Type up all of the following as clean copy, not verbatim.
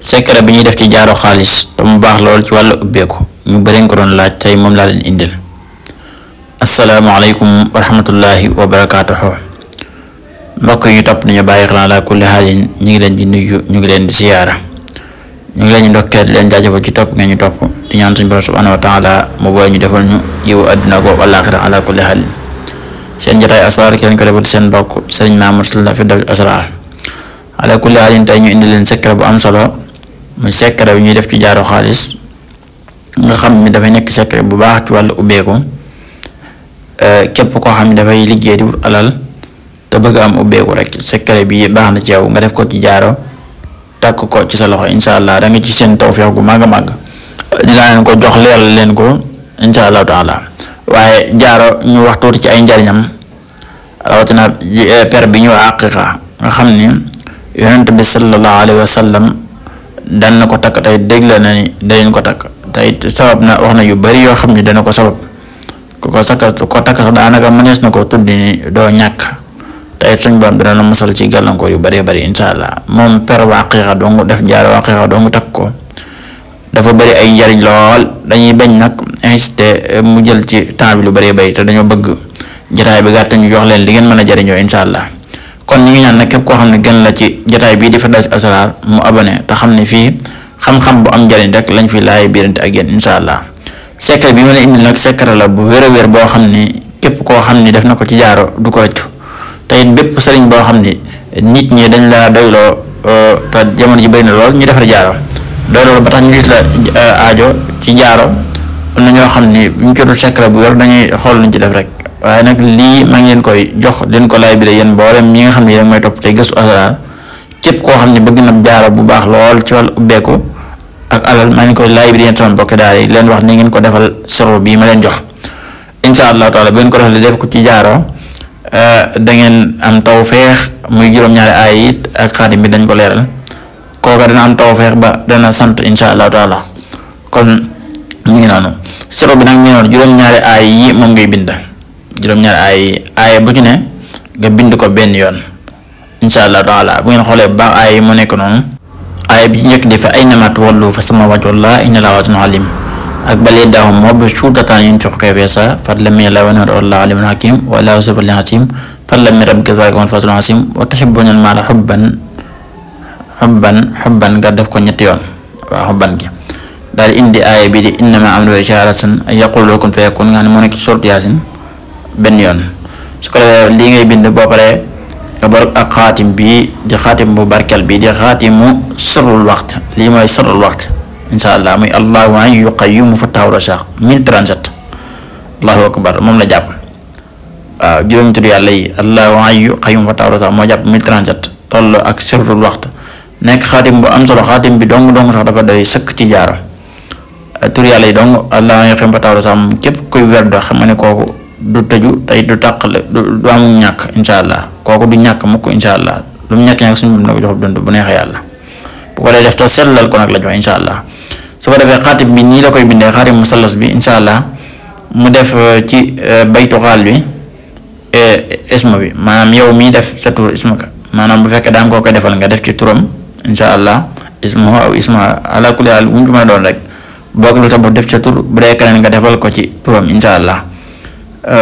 secret bi ñuy def ci jaaro xaalis te mu baax lool ci wàllu ubbeeku ñu bëri ko doon laaj tey moom laa leen indil. asalaamaaleykum wa rahmatullahi wa barakaatuhu. mbokk yi topp nañu bàyyi xel ala kulli xaalin ñu ngi leen di nuyu ñu ngi leen di siyaara ñu ngi leen di ndokkeel leen jaajëfal ci topp ngeen ñu topp di ñaan suñu borom subhanahu wa taala mu boole ñu defal ñu yiwu àdduna ko wallaaxira ala kulli xaalin. seen jotaay asraar ki leen ko defal seen mbokk Sëriñ Mamour Sylla fi def asraar ala kulli xaalin tey ñu indi leen secret bu am solo muy secret bi ñuy def ci jaaro xaalis nga xam ni dafay nekk secret bu baax ci wàllu ubbeeku képp koo xam ne dafay liggéey di wut alal te bëgg am ubbeeku rek secret bi baax na ci yow nga def ko ci jaaro takk ko ci sa loxo incha allah da nga ci seen tawfeex gu màgg a màgg dinaa leen ko jox leeral leen ko incha allahu taala. waaye jaaro ñu wax tuuti ci ay njariñam rawatina per bi ñu aqiqa nga xam ni yonent bi sallallahu alayhi wa sallam daan na ko takk tey dégle na ni daleen ko takk tey sabab na wax na yu bari yoo xam ni dana ko sabab ko takk sax daanaka mënees na ko tuddi ni doo ñàkk tey suñ borom dina la musal ci gàllankoor yu bari bari incha allah moom per bu aqiqa dong def jaaro aqiqa dong takk ko dafa bari ay njariñ lool dañuy bañ nag incité mu jël ci temps bi lu bari bari te dañoo bëgg jotaay bi gàtt ñu jox leen li ngeen mën a jariñoo incha allah kon ñu ngi ñaan nag képp koo xam ne gën la ci jotaay bii di Firdaws Asrar mu abonné te xam ne fii xam-xam bu am njariñ rek lañ fi laay biirante ak yéen incha allah. secret bi ma la indil nag secret la bu wér a wér boo xam ni képp koo xam ni def na ko ci jaaro du ko rëccu te it bépp sëriñ boo xam ni nit ñi dañ laa doyloo te jamono ji bëri na lool ñu defar jaaro doy loolu ba tax ñu gis la aajo ci jaaro am na ñoo xam ni buñ ko dul secret bu yor dañuy xool luñ ci def rek waaye nag lii maa ngi leen koy jox leen ko laay bi de yéen mboolem ñi nga xam ne yéen mooy topp tey gëstu asraar képp koo xam ne bëgg na jaaro bu baax lool ci wàllu ubbeeku ak alal maa ngi koy laay bi de yéen sama mbokk daal yi leen wax ni ngeen ko defal soro bii ma leen jox incha allahu taala bu ngeen ko defee def ko ci jaaro da ngeen am tawfeex muy juróom-ñaari aay it ak xaadim bi dañ ko leeral kooka dana am tawfeex ba dana sant incha allahu taala kon mu ngi noonu soro bi nag mu ngi noonu juróom-ñaari aay yi moom ngay bind juróom-ñaari aay bu ci ne nga bind ko benn yoon incha allahu taala bu ngeen xoolee ba aay yi mu nekk noonu aay bi njëkk di fa aynama tuwallu fa sama wajhullah inna Allaha wasi'un alim ak bal yadaahu mabsuutatan yunfiqu kayfa yashaa fadlan min Allahi wa ni'matan wallahu alimun hakim wa lahu sirrul hasim fadlan min rabbika zaalika huwal fawzul azim wa tuhibbuna al-maala xubban nga def ko ñetti yoon waaw xubban gi daal indi aaya bi di innama amruhu izaa araada shay'an an yaqula lahu kun fayakun nga ne moo nekk ci sourate Yaasin benn yoon su ko defee lii ngay bind boo paree nga bar ak xaatim bii di xaatim bu barkel bii di xaatimu sirrul waxt lii mooy sirrul waxt insha allah muy allahu hayyu qayyumu fattaahu rasaaq 1037 allahu akbar moom la jàpp waaw juróomi tudd yàlla yi allahu hayyu qayyumu fattaahu rasaaq moo jàpp 1037 tolloo ak sirrul waxt nekk xaatim bu am solo xaatim bi dong sax dafa doy sëkk ci jaaro tur yàlla yi dong allah yoo xam patawra sax képp kuy wer do xam ne kooku du tëju tey du tàqale du amul ñàkk incha allah kooku du ñàkk mukk incha allah lu mu ñàkk suñu bam na ko jox dund bu neexee yàlla bu ko dee def te sellal ko nag la jox incha allah su ko defee xaatim bi nii la koy bindee xaatim musallas bi incha allah mu def ci baytu xaal bi isma bi maanaam yow mii def sa tur isma ka maanaam bu fekkee daan koo koy defal nga def ci turam incha allah ismu aw isma ala kulli haal mu mën a doon rek boog lu sa bopp def ca tur bu dee keneen nga defal ko ci turam incha allah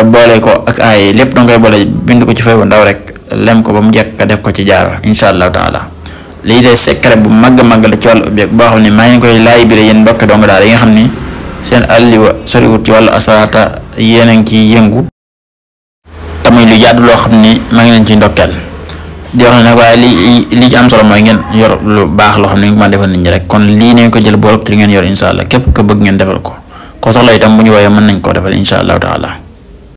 boole ko ak ay lépp danga koy boole bind ko ci fay bu ndaw rek lem ko ba mu jekk nga def ko ci jaaro incha allahu taala lii de secret bu màgg la ci wàllu ubbeek boo xam ne maa ngi koy laay biire yéen mbokk dong daal yi nga xam ni seen àlliwa soriwut ci wàllu asraata yéen a ngi ciy yëngu tamuy lu jaadu loo xam ni maa ngi leen ciy ndokkeel di wax ne nag waaye li ci am solo mooy ngeen yor lu baax loo xam ne nga mën defal nit ñi rek kon lii neen ko jël boolog te li ngeen yor incha allah képp ko bëgg ngeen defal ko ko soxla itam bu ñu woowee mën nañ koo defal incha allahu taala